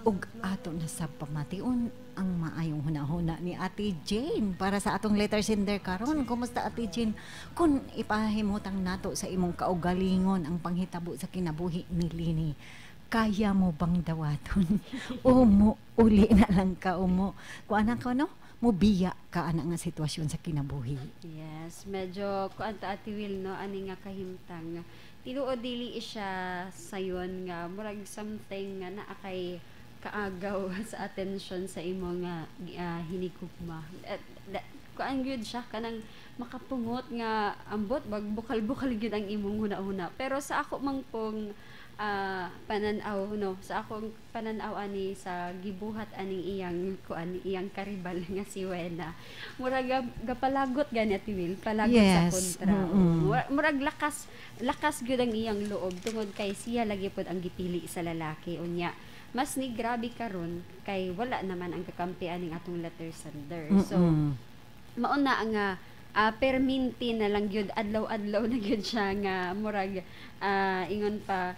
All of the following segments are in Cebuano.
Ug ato na sa pamation ang maayong hunahuna ni Ate Jane para sa atong letter sender karon. Kumusta, Ate Jane? Kung ipahimutang nato sa imong kaugalingon ang panghitabo sa kinabuhi ni Lini, kaya mo bang dawaton o mo uli na lang ka o mo kuan ka, no, mo biya ka ana nga sitwasyon sa kinabuhi? Yes, medyo kuan ta, Ate Will, no, ani nga kahimtang. Tinuod dili siya sayon nga murag something nga naa kay kaagaw sa attention sa imong nga hinigugma. Kuan gyud siya, kanang makapungot nga ambot bag bukal-bukal gyud ang imong huna-huna. Pero sa ako mang pong pananaw, no, sa akong pananaw ani sa gibuhat aning iyang kuan, iyang karibal nga si Wena, murag gapalagot gani, Ate Will, palagot sa kontra. Murag lakas lakas gyud ang iyang loob tungod kay siya lagi pod ang gipili sa lalaki. Unya mas ni grabe karon kay wala naman ang kakampi aning atong letter sender, so mao na ang perminti na lang gyud, adlaw-adlaw na gyud siya nga murag ingon pa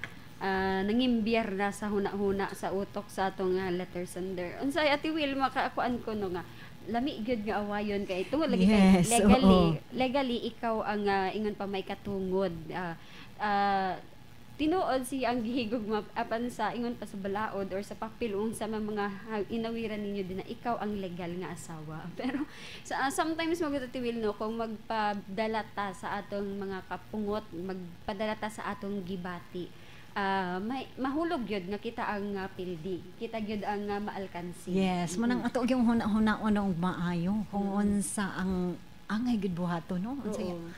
nangimbyar na sa huna-huna sa utok sa atong letter sender. Unsay, Ate Will, makakuan ko, no, nga lami gyud nga awayon kay tungod lagi kay legally legally ikaw ang ingon pa may katungod. Tinuod siya ang gihigugma apan sa ingon pa sa balaod or sa papel, unsa man mga inawiran ninyo din na ikaw ang legal nga asawa. Pero sa sometimes magud, Ate Will, no, kung magpadala ta sa atong mga kapungot, magpadala ta sa atong gibati, may mahulog gyud nga kita ang pildi, kita gyud ang maalkansi. Yes, mo nang ato yung huna-huna og maayo kung unsa ang angay gud buhaton, no? Unsa Oo.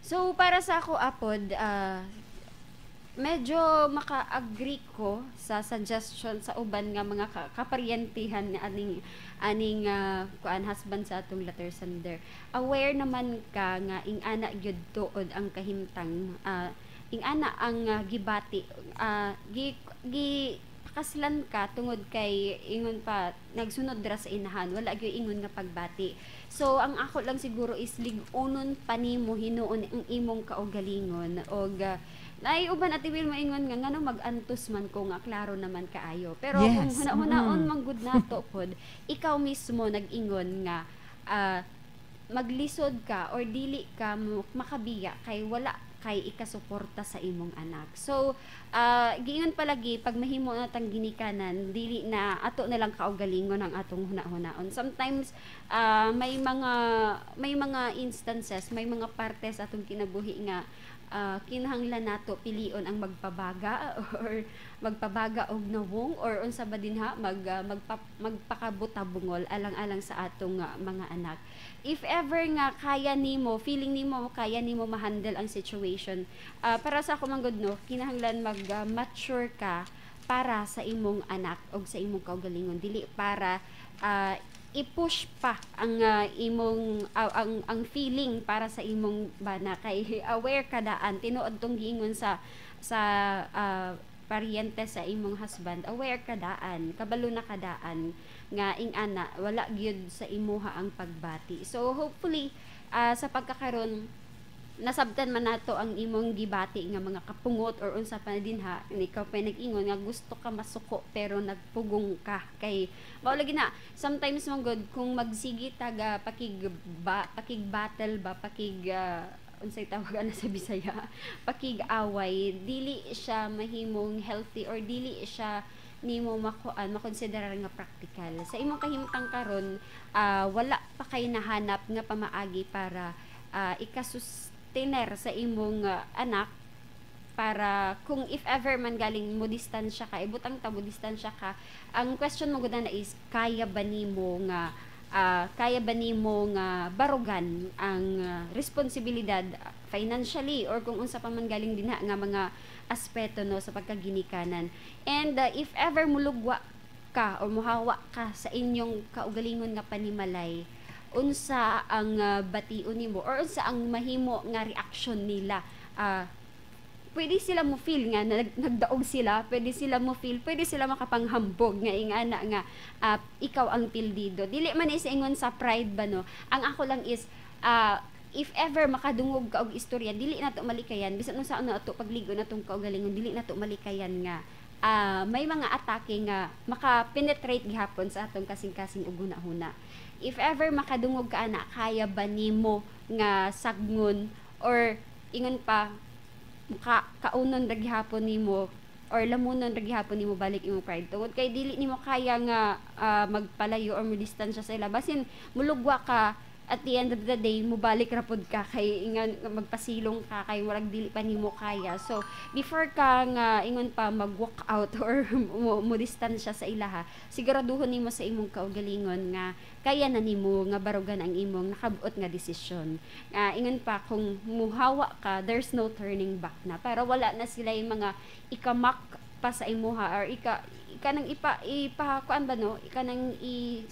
So para sa ako apod, medyo maka-agree ko sa suggestion sa uban nga mga kaparyentihan ni aning aning kuan, husband sa atong letter sender. Aware naman ka nga ing-ana gyud tuod ang kahimtang, ing-ana ang gibati, gi gi pakaslan ka tungod kay ingon pa nagsunod ra sa inahan, wala gyud ingon nga pagbati. So ang ako lang siguro is lig-unon pa nimo hinuon ang imong kaugalingon og naay uban, Ate Will, maingon nga ngano mag-antos man ko nga klaro naman kaayo. Pero kung huna-hunaon man gud nato pod, ikaw mismo nag-ingon nga maglisod ka or dili ka mo makabiya kay wala kay ikasuporta sa imong anak. So, giingon palagi, pag mahimo na tang ginikanan, dili na ato na lang kaugalingon ang atong huna-hunaon. Sometimes may mga instances, may mga parte sa atong kinabuhi nga kinahanglan nato pilion ang magpabaga or magpabaga og nawong or unsa ba dinha magpakabutabungol alang-alang sa atong mga anak. If ever nga kaya nimo, feeling nimo kaya nimo ma-handle ang situation, para sa ako man gud, no, kinahanglan mag mature ka para sa imong anak og sa imong kaugalingon, dili para i-push pa ang imong ang feeling para sa imong bana, kay aware ka daan tinuod tong giingon sa sa paryente sa imong husband. Aware ka daan, kabalo na kadaan nga ing-ana wala gyud sa imuha ang pagbati. So hopefully sa pagkakaron nasabtan man nato ang imong gibati nga mga kapungot or unsa pa dinha. Ikaw pa nag-ingon nga gusto ka masuko pero nagpugong ka kay mao lagi na sometimes man gud kung magsigi taga pakig ba, pakig battle ba, pakig unsay tawag ana sa Bisaya, pakig-away, dili siya mahimong healthy or dili siya nimo makuan, makonsiderar nga practical sa imong kahimtang karon. Wala pa kay nahanap nga pamaagi para ikasustener sa imong anak, para kung if ever man galing mo distansya ka, ibutang ta mo distansya ka, ang question mo gud na is kaya ba nimo nga barugan ang responsibilidad financially or kung unsa pa man galing dinha nga mga aspeto, no, sa pagkaginikanan. And if ever mulugwa ka or muhawa ka sa inyong kaugalingon nga panimalay, unsa ang bation nimo or unsa ang mahimo nga reaction nila? Pwede sila mo feel nga nagdaog sila, pwede sila mo feel, pwede sila makapanghambog nga ingana nga ikaw ang pildido. Dili man is ingon sa pride ba, no. Ang ako lang is if ever makadungog ka og istorya, dili na to malikayan bisan unsa na ato pagligo na tong kaugalingon, dili na to malikayan nga May mga atake nga maka-penetrate gihapon sa atong kasing-kasing ug hunahuna. If ever makadungog ka ana, kaya ba nimo nga sagngon or ingon pa kaunon ra gihapon nimo or lamunon ra gihapon nimo balik imong pride, tungod kay dili nimo kaya nga magpalayo or mo-distansya sa ila? Basin mulugwa ka, at the end of the day mobalik ra pud ka kay ingon magpasilong ka kay murag dili pa nimo kaya. So before ka nga ingon pa mag walk out or mo distansya sa ilaha, siguraduhon nimo sa imong kaugalingon nga kaya na nimo nga barugan ang imong nakabuot nga desisyon. Ingon pa, kung muhawa ka, there's no turning back na, para wala na sila yung mga ikamak pa sa imuha or ika ika nang ipa ipa kuan ba, no, ika nang i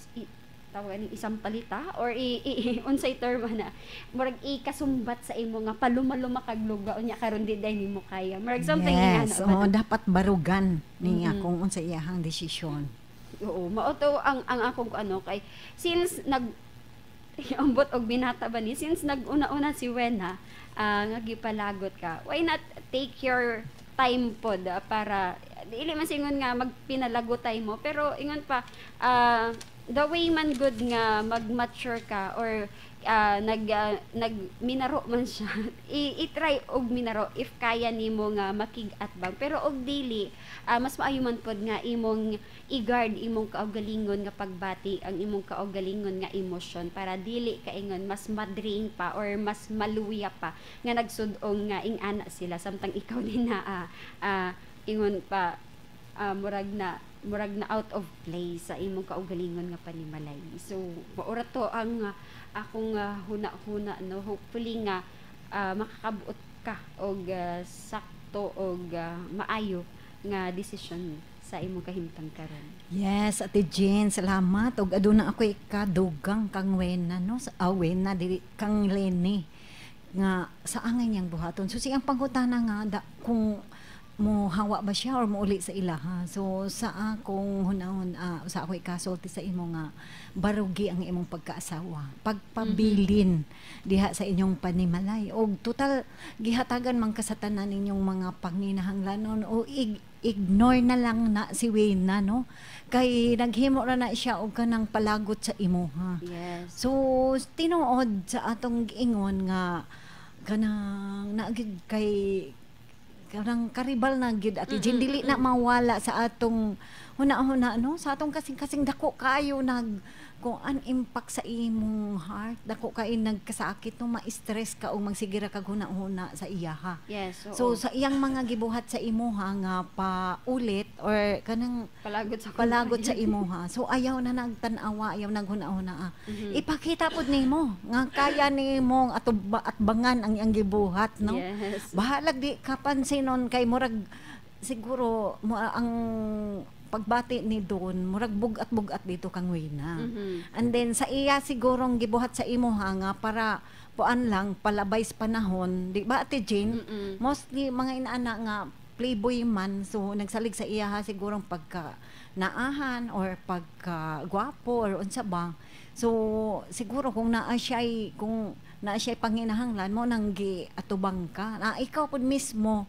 tawag aning isang palita or i unsay term na murag ikasumbat sa imo nga palumaluma kag luga, unya karon di day nimo kaya, murag something. Yes, ingana ba? Oo, dapat barugan niya kung unsa iyahang desisyon. Oo, mao to ang akong ano, kay since nag ambot og binata ba ni, since nag-una-una si Wena nga gipalagot ka, why not take your time pod para dili man singon nga magpinalagotay mo, pero ingon pa the way man good nga mag-mature ka or nag minaro man siya, i-try og minaro if kaya nimo nga makig-atbang. Pero og dili, mas maayo man pod nga imong i-guard imong kaugalingon nga pagbati, ang imong kaugalingon nga emosyon, para dili ka ingon mas madrain pa or mas maluya pa nga nagsud-ong nga ing-ana sila samtang ikaw din na ingon pa murag na out of place sa imong kaugalingon nga panimalay. So maura to ang akong huna-huna, no. Hopefully nga makakabuot ka og sakto og maayo nga desisyon sa imong kahimtang karon. Yes, Ate Jane, salamat. Ug aduna ako ikadugang kang Wena, no? Sa Wena, dili kang Lenny nga sa angay niyang buhaton. So siyang pangutana nga da, kung mo hawa ba siya or muuli sa ilaha. So sa akong hunahon, sa ako ikasulti sa imo nga barugi ang imong pagkaasawa. Pagpabilin diha sa inyong panimalay. Og total gihatagan man ka sa tanan ninyong mga panginahanglanon o ignore na lang na si Wena, no, kay naghimo ra na siya og kanang palagot sa imuha. So tinuod sa atong giingon nga kanang naagid kay kanang karibal na gid, Ate Jean, dili na mawala sa atong huna-huna, no, sa atong kasing-kasing. Dako kayo nag kung an impact sa imong heart, dako kay nagkasakit, no, ma-stress ka o magsigira kag huna-huna sa iyaha. So sa iyang mga gibuhat sa imuha nga paulit or kanang palagot sa palagot sa imuha. So ayaw na nagtan-awa, ayaw naghuna-huna. Ipakita pud nimo nga kaya nimo atbangan ang iyang gibuhat, no? Yes. Bahalag di ka pansinon kay murag siguro mo ang pagbati ni Don, murag bugat-bugat dito kang Wena. And then sa iya sigurong gibuhat sa imuha nga para puan lang palabay sa panahon, di ba, Ate Jane? Mm-mm. Mostly mga inaana nga playboy man, so nagsalig sa iya ha sigurong pagka naahan or pagka gwapo or unsa ba. So siguro kung naa siya panginahanglan mo nang gi atubang ka na ikaw pud mismo,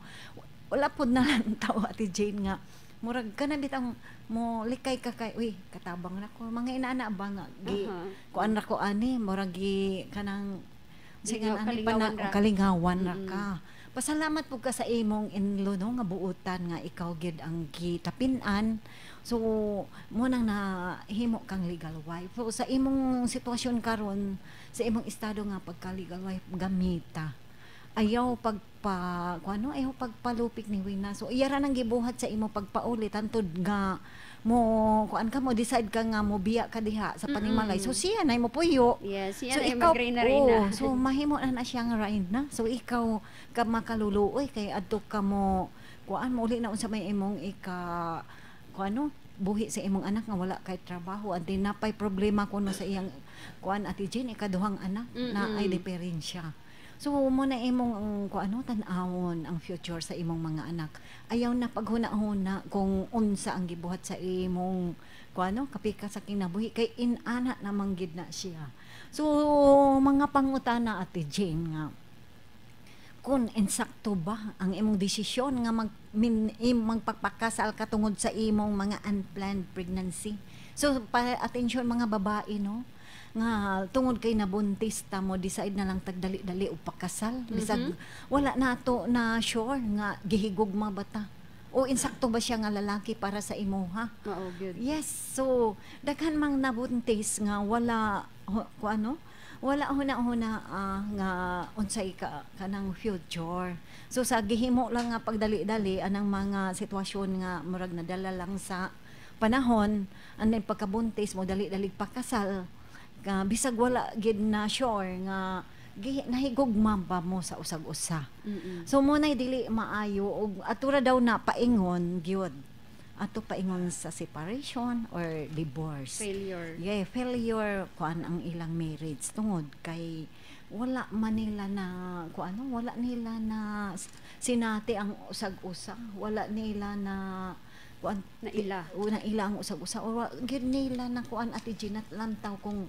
wala pud na lang tao, Ate Jane, nga murag ka na bitang mo likay ka kay uy, katabang na ko, mga inaana ba nga gi kuan ra ko ani, murag gi kanang sige Lingaw- ani kalingawan pana ra. Kalingawan ra ka. Pasalamat pud ka sa imong in-law, no, nga buutan nga ikaw gid ang gitapin-an. So mo nang nahimo kang legal wife. So sa imong sitwasyon karon, sa imong estado nga pagka legal wife, gamita. Ayaw pagpa kuano, ayaw pagpalupik ni Wina. So iya ra nang gibuhat sa imo pagpaulit hantod nga mo kuan ka, mo decide ka nga mo biya ka diha sa panimalay. So siya na mo puyo. Yes, siya So na yung ikaw, mag-reyna reyna. Oo, so mahimo na na siyang reyna. So ikaw ka makaluluoy kay adto ka mo kuan, mo uli na unsa may imong ika kuano buhi sa imong anak nga wala kay trabaho, and then napay problema kuno sa iyang kuan, Ate Jane, ikaduhang anak na ay diferensya. So mo na imong ang kuano, tan-awon ang future sa imong mga anak. Ayaw na paghuna-huna kung unsa ang gibuhat sa imong kuano kapika sa kinabuhi kay inana namang gid na siya. So mga pangutana, Ate Jane, nga Kung insakto ba ang imong desisyon nga magpapakasal ka tungod sa imong mga unplanned pregnancy. So pa attention mga babae, no, nga tungod kay nabuntis ta, mo decide na lang tagdali-dali og pakasal bisag wala nato na sure nga gihigugma ba ta o insakto ba siya nga lalaki para sa imuha. Mao gyud. Yes, so daghan mang nabuntis nga wala ku ano, wala huna-huna nga unsay ka kanang future. So sa gihimo lang nga pagdali-dali anang mga sitwasyon nga murag nadala lang sa panahon, and then pagkabuntis mo, dali-dali pakasal ka bisag wala gid na sure nga nahigugma ba mo sa usag-usa. So mo nay dili maayo og atura daw na paingon gyud. Ato paingon sa separation or divorce. Failure. Yeah, failure kuan ang ilang marriage tungod kay wala man nila na kuan ano, wala nila na sinati ang usag-usa, wala nila na kuan Na ila. O, na ila ang usag-usa or gyud nila na kuan, Ate Gina, lantaw kung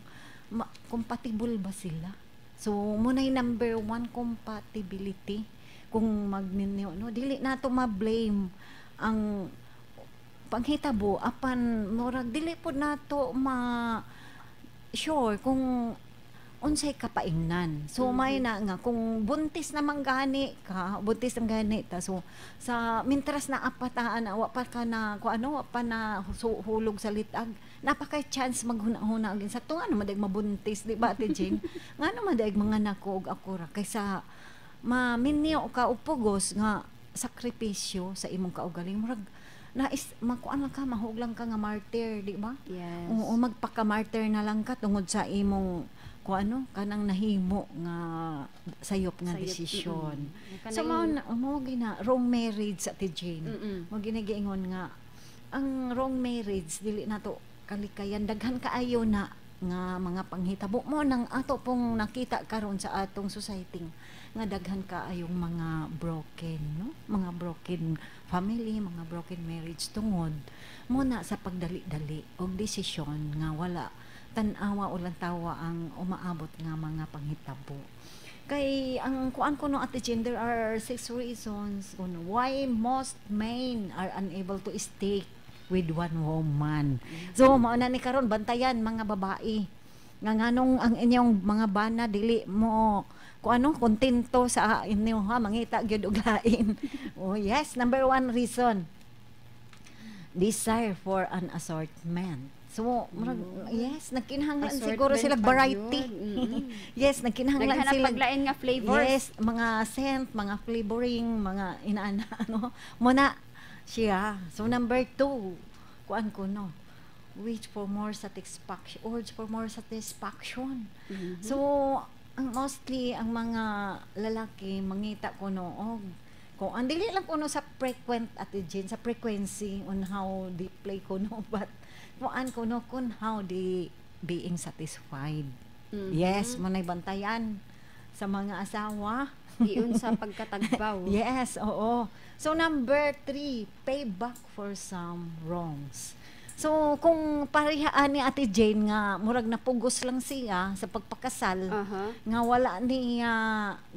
compatible ba sila. So mo na number one, compatibility kung magminyo, no, dili nato ma-blame ang panghitabo apan murag dili pod nato ma sure kung unsay kapaingnan. So may na nga kung buntis naman gani ka, buntis naman gani ta. So sa mintras na apataan wa pa ka na kung ano, wa pa na hulog sa litag, napakay chance maghuna-huna og sakto nga naman dag mabuntis, di ba, Ate Jane? Nga naman dag mga nako og ako ra kaysa maminyo ka og pugos nga sakripisyo sa imong kaugaling, murag nais makuan lang ka, mahug lang ka nga martyr, di ba? Yes. Oo, magpaka-martyr na lang ka tungod sa imong kung ano kanang nahimo nga sayop nga Sayop, desisyon. So Kanang mao na mo gina wrong marriage, Ate Jane. Mo ginagiingon nga ang wrong marriage dili nato kalikayan, daghan kaayo na nga mga panghitabo mo nang ato pong nakita karon sa atong society nga daghan kaayong mga broken, no, mga broken family, mga broken marriage tungod mo na sa pagdali-dali og desisyon nga wala tan-awa o lantawa ang umaabot nga mga panghitabo. Kay ang kuan ko, no, Ate Jane, there are six reasons kung why most men are unable to stay with one woman. So mao na ni karon, bantayan mga babae nga nganong ang inyong mga bana dili mo kung ano kontento sa inyo ha, mangita gyud og lain. Oh yes, number one reason, desire for an assortment. So murag, yes, nagkinahanglan siguro Assortment sila pa variety. yun. Yes, nagkinahanglan Naghanap sila paglain nga flavors. Yes, mga scent, mga flavoring, mga inaana ano. Muna siya. So number two, kuan ko, no, wish for more satisfaction, urge for more satisfaction. So, ang mostly ang mga lalaki mangita ko, no, og kung ang dili lang kuno sa frequent, Ate Jane, sa frequency on how they play kuno, but kuan kuno kun how they being satisfied. Yes, mo nay bantayan sa mga asawa. Diun sa pagkatagbaw. Yes, oo. So number three, payback for some wrongs. So kung parehaan ni Ate Jane nga murag napugos lang siya sa pagpakasal, nga wala niya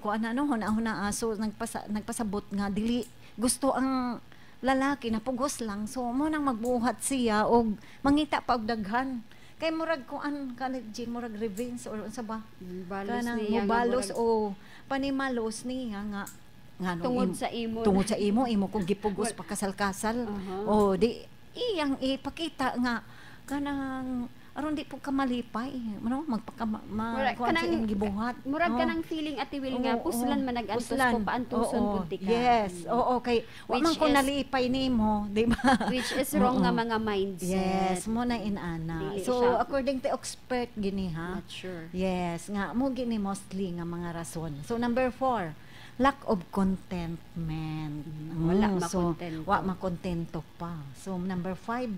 kuan ano huna-huna, so nagpasabot nga dili gusto ang lalaki, napugos lang, so mo nang magbuhat siya og mangita pa og daghan kay murag kuan ka ni Jane, murag revenge or unsa ba. Balos Kanang niya nga mobalos murag o panimalos niya nga nganong tungod sa imo. Tungod sa imo, imo kong gipugos pakasal-kasal. O di iyang ipakita nga kanang aron di po ka malipay, ano, magpaka ma, Murag kuan sa kanang imong gibuhat. Murag kanang feeling, Ate Will, nga puslan man nag-antos Puslan. ko paantuson pud ti ka. Yes, oo, kay wa man Which ko nalipay nimo, di ba? Which is wrong nga mga mindset. Yes, mo na inana. Dili So siya according to expert gini ha. mature. Yes, nga mo gini mostly nga mga rason. So number four, lack of contentment. Wala So, makontento. wa makontento pa. So number five,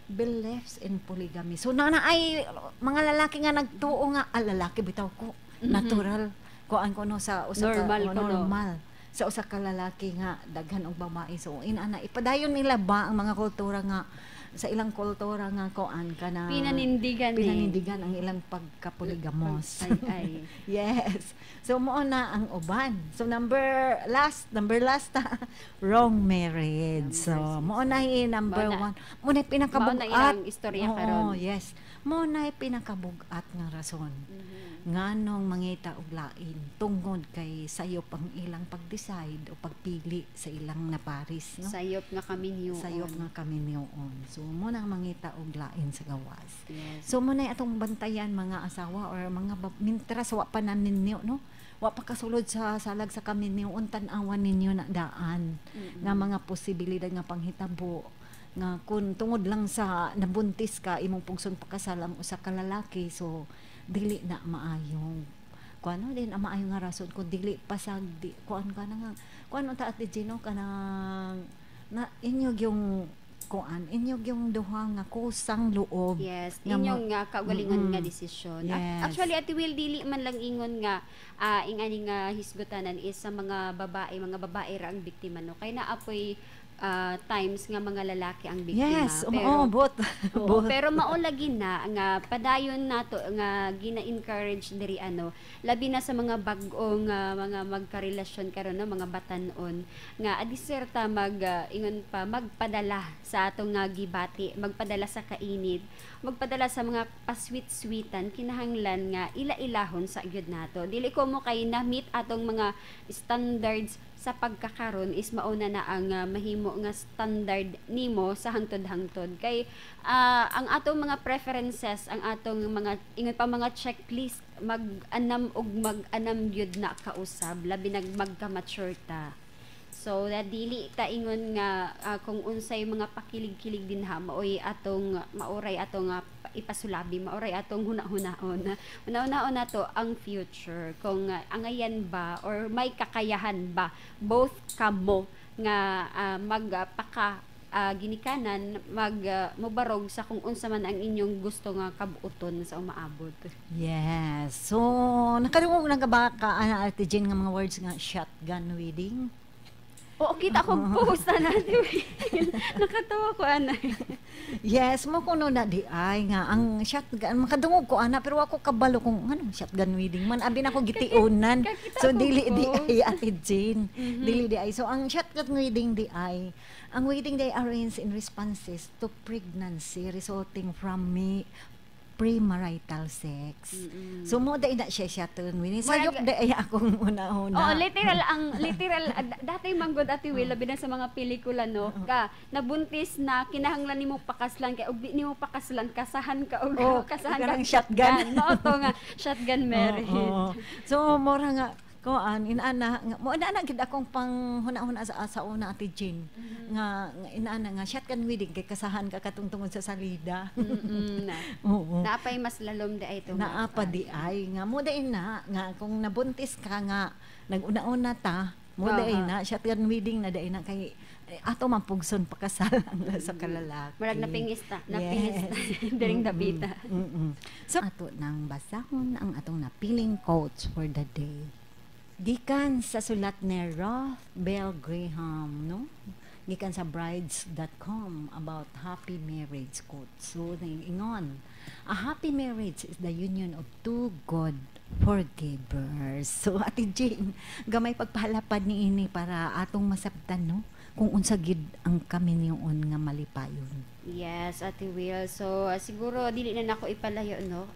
beliefs in polygamy. So na ay mga lalaki nga nagtuo nga ah, lalaki bitaw ko natural kuan ko, no, sa usa ka Normal oh, ko, no? Normal sa usa ka lalaki nga daghan og babae. So inana ipadayon nila ba ang mga kultura nga Sa ilang kultura nga kuan kana Pinanindigan eh. Pinanindigan ang ilang pagka-polygamous. Ay, ay. Yes. So mao na ang uban. So number last wrong marriage. So Number six. Mao na number Mao na. one. Mao na pinakabugat. Mao na ilang istorya Oo, karon. Yes. Mao na pinakabugat nga rason nganong mangita og lain, tungod kay sayop ang ilang pag-decide o pagpili sa ilang naparis, no? Sayop nga kaminyoon. Sayop nga kaminyoon. So mao na ang mangita og lain sa gawas. So mao na atong bantayan, mga asawa or mga mintras wa pa na ninyo, no? Wa pa kasulod sa salag sa kaminyoon, tan-awan ninyo na daan nga mga posibilidad nga panghitabo nga kung tungod lang sa nabuntis ka, imong pugson pakasal ang usa ka lalaki, so dili na maayong kuan, no, din ang maayo nga rason kung dili pasag di kuan ka na nga kuan unta, Ate Gino, kanang na inyo yung kuan, inyo yung duha nga kusang loob Yes, nga inyong nga kaugalingon nga desisyon. Actually, Ate Will, dili man lang ingon nga ingani nga hisgutanan is sa mga babae ra ang biktima, no? Kay naa poy times nga mga lalaki ang biktima. Yes, oo, both. Oo, Both. pero mao lagi na nga padayon nato nga gina-encourage diri ano, labi na sa mga bag-ong mga magkarelasyon karon, no, mga batan-on nga adiserta mag ingon pa magpadala sa atong nga gibati, magpadala sa kainit, magpadala sa mga pasweet-sweetan. Kinahanglan nga ila-ilahon sa gyud nato. Dili ko mo kay na-meet atong mga standards sa pagkakaron is mauna na ang mahimo nga standard nimo sa hangtod-hangtod, kay ang atong mga preferences, ang atong mga ingon pa mga checklist, mag-anam og mag-anam gyud na kausab, labi nag magka-mature ta. So na dili ta ingon nga kung unsay mga pakilig-kilig din ha, maoy atong mauray atong ipasulabi, mauray atong huna-hunaon. Huna-hunaon nato ang future, kung angayan ba or may kakayahan ba both kamo nga magpaka ginikanan, mag mobarog sa kung unsa man ang inyong gusto nga kabuoton sa umaabot. Yes. So, nakadungog na ka ba ka, ana, Ate Jane, nga mga words nga shotgun wedding? Oo, kita ko post na natin. Nakatawa ko ana. Yes, mao kuno na di ay nga ang shotgun, makadungog ko ana, pero ako kabalo kung anong shotgun wedding man, abi na ko gitiunan. Kakita So ko dili di post. ay, Ate Jane. Dili di ay. So ang shotgun wedding di ay ang wedding day arranged in responses to pregnancy resulting from me premarital sex. So mao dai na siya shotgun wedding. Sayop di ay akong una-una. Oo, literal ang literal dati manggod, Ate Will, labi na sa mga pelikula, no, ka nabuntis na, kinahanglan nimo pakaslan, kay og di nimo pakaslan, kasahan ka og Oh, kasahan ka kanang shotgun. Mao to nga shotgun marriage. Oo. So mura nga kuan inana nga mo inana gid akong pang huna-huna sa una, Ate Jane, nga inana nga shotgun wedding kay kasahan ka katong tungod sa salida. Na. Oo. Naapay mas lalom di ay ito. Naa pa di ay nga mo dai na nga kung nabuntis ka nga naguna-una ta, mo dai na shotgun wedding na dai na, kay eh, ato man pugson pakasal ang sa kalalaki. Murag napingis ta, napingis ta diring dapita. So ato nang basahon ang atong napiling quotes for the day. Gikan sa sulat ni Ruth Bell Graham, no? Gikan sa brides.com about happy marriage quotes. So, ingon, "A happy marriage is the union of two good forgivers." So, Ate Jane, gamay pagpalapad ni ini para atong masabtan, no? Kung unsa gid ang kaminyoon nga malipayon. Yes, Ate Will. So, siguro dili na nako ipalayo, no?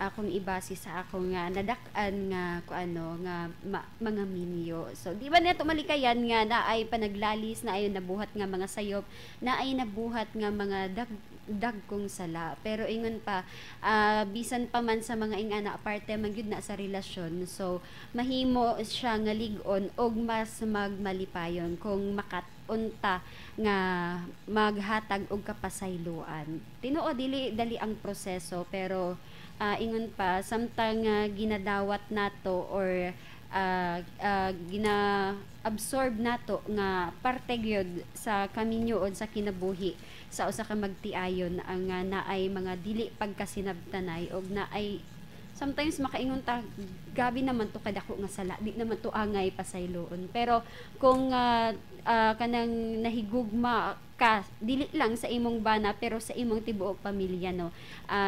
Akong ibase sa akong nga nadak-an nga ku ano nga mga minyo. So, di ba nato malikayan nga na ay panaglalis, na ay nabuhat nga mga sayop, na ay nabuhat nga mga dagkong sala. Pero ingon pa, bisan pa man sa mga ingana, parte man gyud na sa relasyon. So, mahimo siya nga lig-on og mas magmalipayon kung makat-unta nga maghatag og kapasayloan. Tinuod dili dali ang proseso, pero ingon pa, samtang ginadawat nato or gina-absorb nato nga parte gyud sa kaminyoon sa kinabuhi sa usa ka magtiayon ang naay mga dili pagkasinabtanay og naay Sometimes makaingon ta, "Gabi naman to kadako nga sala, di naman to angay pasayloon." Pero kung kanang nahigugma ka dili lang sa imong bana pero sa imong tibuok pamilya, no,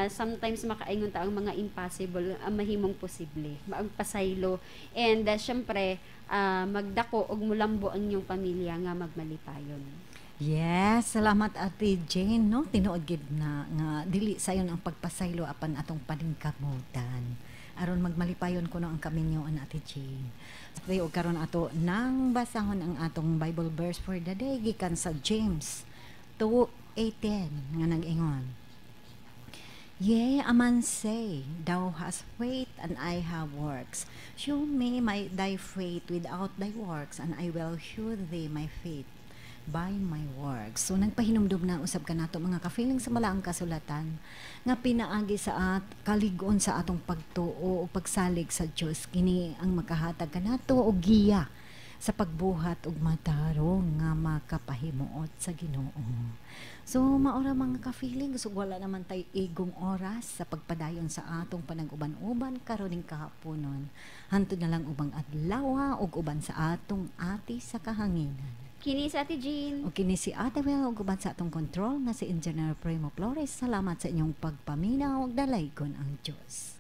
sometimes makaingon ta ang mga impossible ang mahimong posible maagpasaylo and syempre magdako og mulambo ang inyong pamilya nga magmalipayon. Yes, salamat, Ate Jane, no? Tinuod gid na nga dili sayon ang pagpasaylo apan atong paningkamutan. Aron magmalipayon kuno ang kaminyoan, Ate Jane. Ate, og karon ato nang basahon ang atong Bible verse for the day gikan sa James 2:18 nga nag-ingon: "Yea, a man say, 'Thou hast faith and I have works. Show me thy faith without thy works, and I will shew thee my faith by my works." So nagpahinumdum na usab kanato, mga ka-feeling, sa balaang kasulatan nga pinaagi sa at kalig-on sa atong pagtuo o pagsalig sa Dios, kini ang makahatag kanato og giya sa pagbuhat og matarong nga makapahimuot sa Ginoo. So maora, mga ka-feeling, so wala naman tay igong oras sa pagpadayon sa atong panag-uban-uban karoning kahaponon. Hantod na lang ubang adlaw ug uban sa atong ati sa kahanginan. Kini sa Ate Jean. O kini si Ate Will ug uban sa atong control nga si Engineer Primo Flores. Salamat sa inyong pagpaminaw ug dalaygon ang Dios.